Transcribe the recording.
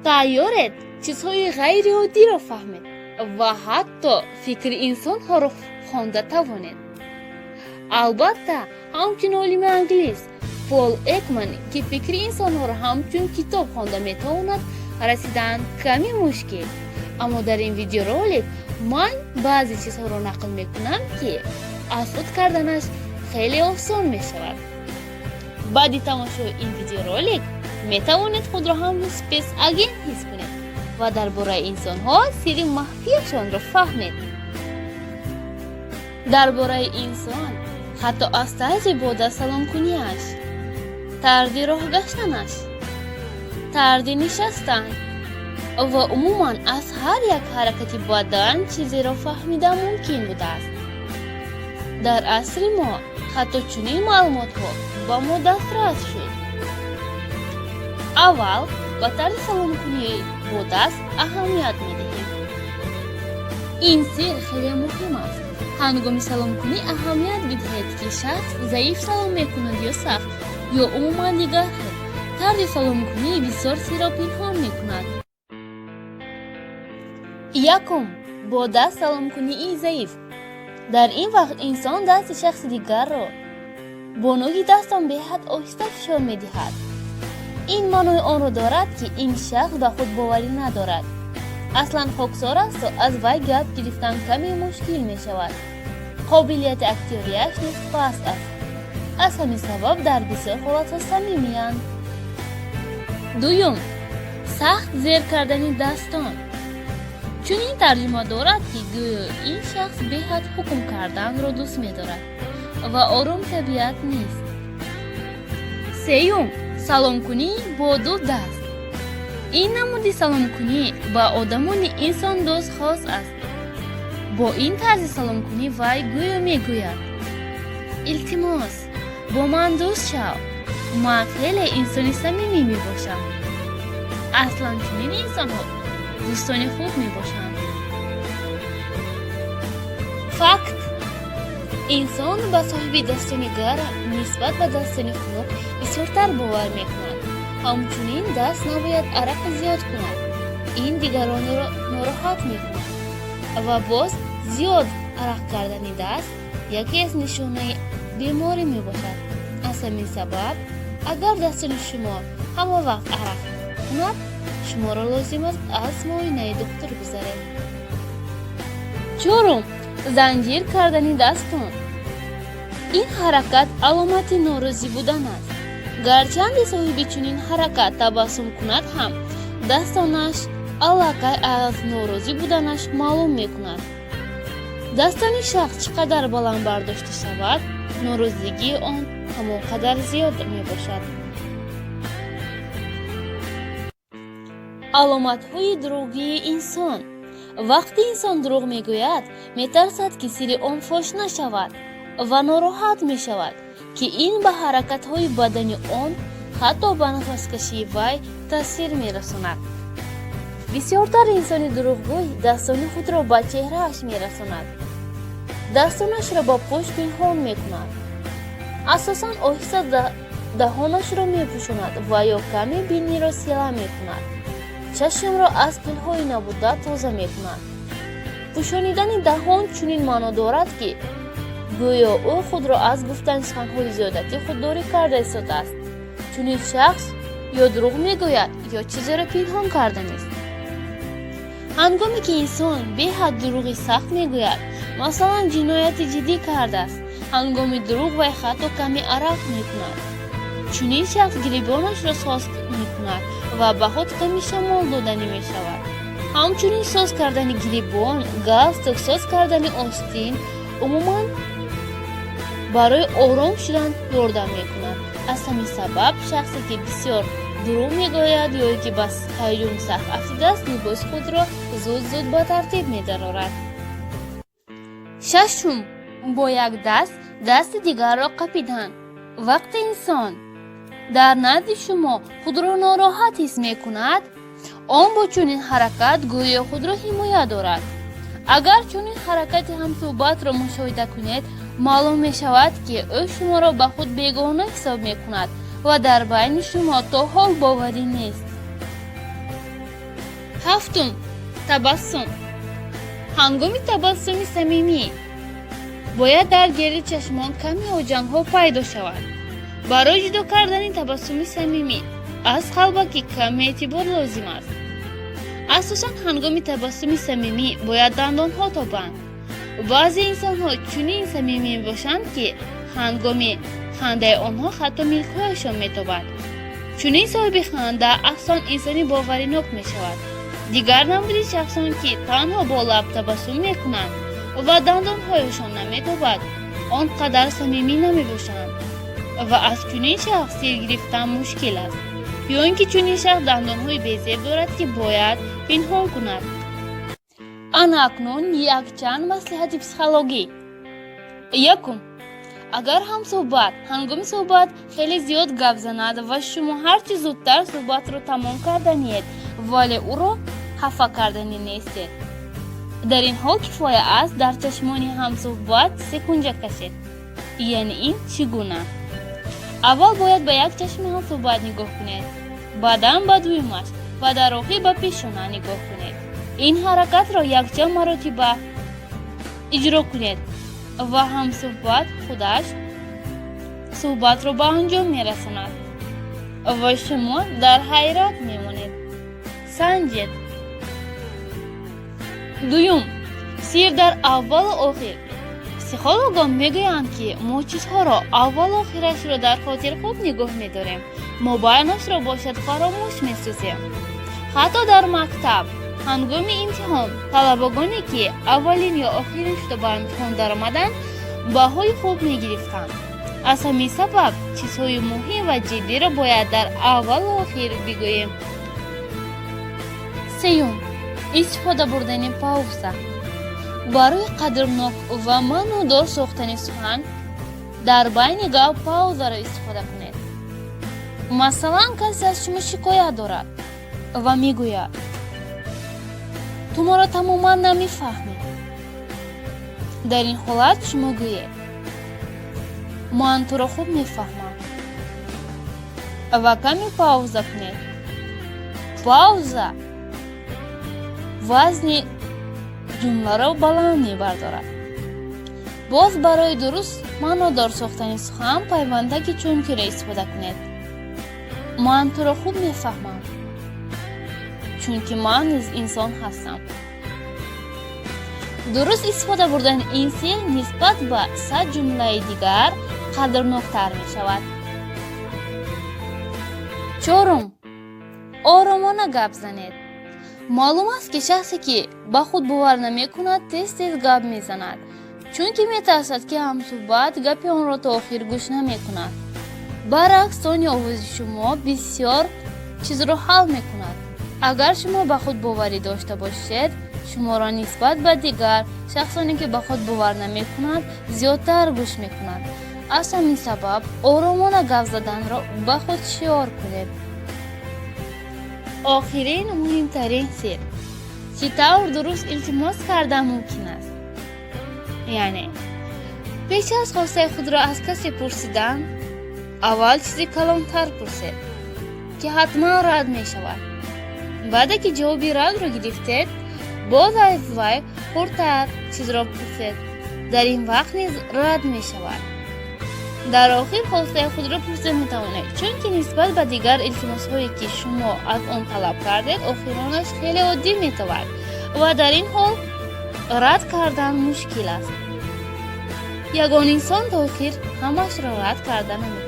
Тайёред чизҳои ғайриоддиро фаҳмед ва ҳатто фикри инсонҳоро хонда тавонед. Албатта, ҳамчун олими англис Пол Экман, ки фикри инсонҳоро ҳамчун китоб хонда метавонад, расидан каме мушкил. Аммо дар ин видеоролик ман баъзе чизҳоро нақл мекунам, ки аз худ карданаш хеле осон мешавад. Баъди тамошои ин видеоролик метавонед худро ҳамчун спецагент ҳис кунед ва дар бораи инсонҳо сирри махфияшонро фаҳмед. Дар бораи инсон ҳатто аз тарзи бо даст саломкунияш, тарзи роҳ гаштанаш, тарзи нишастан ва умуман аз ҳар як ҳаракати бадан чизеро фаҳмидан мумкин будааст. Дар асри мо ҳатто чунин маълумотҳо ба мо дастрас шуд. Аввал ба тарзи саломкунии бо даст аҳамият медиҳем. Ин сир хеле муҳим аст. Ҳангоми саломкунӣ аҳамият бидиҳед, ки шахс заиф салом мекунад ё сахт, ё умуман дигар хел. Тарзи саломкунӣ бисёр сирро пинҳон мекунад. Якум: бо даст саломкунии заиф. Дар ин вақт инсон дасти шахси дигарро бо нӯги дастон беҳад оҳиста фишор медиҳад. Ин маънои онро дорад, ки ин шахс ба худ боварӣ надорад, аслан хоксор асту аз вай гап гирифтан каме мушкил мешавад. Қобилияти актёрияш низ паст аст. Аз ҳамин сабаб дар бисёр ҳолатҳо самимиянд. Дуюм: сахт зер кардани дастон. Чунин тарҷума дорад, ки гӯё ин шахс беҳад ҳукм карданро дӯст медорад ва ором табиат нест. Сеюм: саломкунӣ бо ду даст. Ин намуди саломкунӣ ба одамони инсондӯст хос аст. Бо ин тарзи саломкунӣ вай гӯё мегӯяд: «Илтимос, бо ман дӯст шав, ман хеле инсони самимӣ мебошам». Аслан чунин инсонҳо дӯстони хуб мебошанд. Факт: инсон ба соҳиби дастони гарм нисбат ба дастони хунук бисёртар бовар мекунад. Ҳамчунин даст набояд арақи зиёд кунад, ин дигаронро нороҳат мекунад. Ва боз зиёд арақ кардани даст яке аз нишонаи беморӣ мебошад. Аз ҳамин сабаб, агар дастони шумо ҳама вақт арақ кунад, шуморо лозим аст аз муоинаи духтур гузаред. Чорум: занҷир кардани дастон. Ин ҳаракат аломати норозӣ будан аст. Гарчанде соҳиби чунин ҳаракат табассум кунад ҳам, дастонаш аллакай аз норозӣ буданаш маълум мекунад.Дастони шахс чӣ қадар баланд бардошта шавад, норозигии он ҳамон қадар зиёд мебошад. Аломатҳои дурӯғгӯии инсон. Вақте инсон дурӯғ мегӯяд, метарсад, ки сирри он фош нашавад, ва нороҳат мешавад, ки ин ба ҳаракатҳои бадани он, ҳатто ба нафаскашии вай таъсир мерасонад. Бисёртар инсони дурӯғгӯй дастони худро ба чеҳрааш мерасонад, дастонашро ба пушт пинҳон мекунад, асосан оҳиста даҳонашро мепӯшонад ва ё каме биниро села мекунад, чашмро аз пилҳои набуда тоза мекунад. Пӯшонидани даҳон чунин маъно дорад, ки гӯё ӯ худро аз гуфтани суханҳои зиёдатӣ худдорӣ карда истодааст. Чунин шахс ё дурӯғ мегӯяд, ё чизеро пинҳон карданист. Ҳангоме ки инсон беҳад дурӯғи сахт мегӯяд, масалан, ҷинояти ҷиддӣ кардааст, ҳангоми дурӯғ вай ҳатто каме арақ мекунад. Чунин шахс гиребонашро соз мекунад ва ба худ ками шамол доданӣ мешавад. Ҳамчунин соз кардани гиребон, галстук, соз кардани остин умуман барои ором шудан ёрдам мекунад. Аз ҳамин сабаб шахсе, ки бисёр дурӯғ мегӯяд ё ки ба ҳаяҷони сахт афтидааст, либоси худро зуд-зуд ба тартиб медарорад. Шашум: бо як даст дасти дигарро қапидан. Вақте инсон дар назди шумо худро нороҳат ҳис мекунад, он бо чунин ҳаракат гӯё худро ҳимоя дорад. Агар чунин ҳаракати ҳамсӯҳбатро мушоҳида кунед, маълум мешавад, ки ӯ шуморо ба худ бегона ҳисоб мекунад ва дар байни шумо то ҳол боварӣ нест. Ҳафтум, табассум. Ҳангоми табассуми самимӣ бояд дар гирди чашмон ками оҷангҳо пайдо шавад. Барои ҷудо кардани табассуми самимӣ аз қалбакӣ каме эътибор лозим аст. Асосан ҳангоми табассуми самимӣ бояд дандонҳо тобанд. Баъзе инсонҳо чунин самимӣ мебошанд, ки ҳангоми хандаи онҳо ҳатто милкҳояшон метобад. Чунин соҳиби ханда аслан инсони боваринок мешавад. Дигар намуди шахсон, ки танҳо бо лаб табассум мекунанд ва дандонҳояшон наметобад, он қадар самимӣ намебошанд ва аз чунин шахс сир гирифтан мушкил аст, ё ин ки чунин шахс дандонҳои безеб дорад, ки бояд пинҳон кунад. Ана акнун якчанд маслиҳати психологӣ. Якум, агар ҳамсӯҳбат ҳангоми суҳбат хеле зиёд гап занад ва шумо ҳарчи зудтар суҳбатро тамом карданиед, вале ӯро хафа карданӣ нестед, дар ин ҳол кифоя аст дар чашмони ҳамсӯҳбат секунҷа кашед. Яъне ин чӣ гуна? Аввал бояд ба як чашми ҳамсӯҳбат нигоҳ кунед, баъдан ба дуюмаш ва дар охир ба пешона нигоҳ кунед. Ин ҳаракатро якчанд маротиба иҷро кунед ва ҳамсӯҳбат худаш суҳбатро ба анҷом мерасонад ва шумо дар ҳайрат мемонед. Санҷед. Дуюм, сир дар аввалу охир. Психологон мегӯянд, ки мо чизҳоро аввалу охирашро дар хотир хуб нигоҳ медорем, мобайнашро бошад фаромӯш месозем. Ҳатто дар мактаб ҳангоми имтиҳон талабагоне, ки аввалин ё охирин шуда ба имтиҳон даромаданд, баҳои хуб мегирифтанд. Аз ҳамин сабаб чизҳои муҳим ва ҷиддиро бояд дар аввалу охир бигӯем. Сеюм, истифода бурдани пауза. Барои қадрнок ва маънодор сохтани сухан дар байни гап паузаро истифода кунед. Масалан, касе аз шумо шикоят дорад ва мегӯяд: «Ту маро тамоман намефаҳмӣ». Дар ин ҳолат шумо гӯед: «Ман туро хуб мефаҳмам» ва каме пауза кунед. Пауза вазни ҷумларо баланд мебардорад. Боз барои дуруст маънодор сохтани сухан пайвандаки чункиро истифода кунед: «Ман туро хуб мефаҳмам, чунки ман низ инсон ҳастам». Дуруст истифода бурдани ин сир нисбат ба 100 ҷумлаи дигар қадрноктар мешавад. Чорум, оромона гап занед. Маълум аст, ки шахсе, ки ба худ бовар намекунад, тез тез гап мезанад, чунки метарсад, ки ҳамсӯҳбат гапи онро то охир гӯш намекунад. Баръакс, тони овози шумо бисёр чизро ҳал мекунад. Агар шумо ба худ боварӣ дошта бошед, шуморо нисбат ба дигар шахсоне, ки ба худ бовар намекунанд, зиёдтар гӯш мекунанд. Аз ҳамин сабаб оромона гап заданро ба худ шиор кунед. Охирин, муҳимтарин сир: чӣ тавр дуруст илтимос кардан мумкин аст? Яъне пеш аз хостаи худро аз касе пурсидан аввал чизи калонтар пурсед, ки ҳатман рад мешавад. Баъде ки ҷавоби радро гирифтед, боз аз вай хурдтар чизро пурсед. Дар ин вақт низ рад мешавад. Дар охир хостаи худро пурсида метавонед, чунки нисбат ба дигар илтимосҳое, ки шумо аз он талаб кардед, охиронаш хеле оддӣ метавад ва дар ин ҳол рад кардан мушкил аст. Ягон инсон то охир ҳамаашро рад карда наметавонад.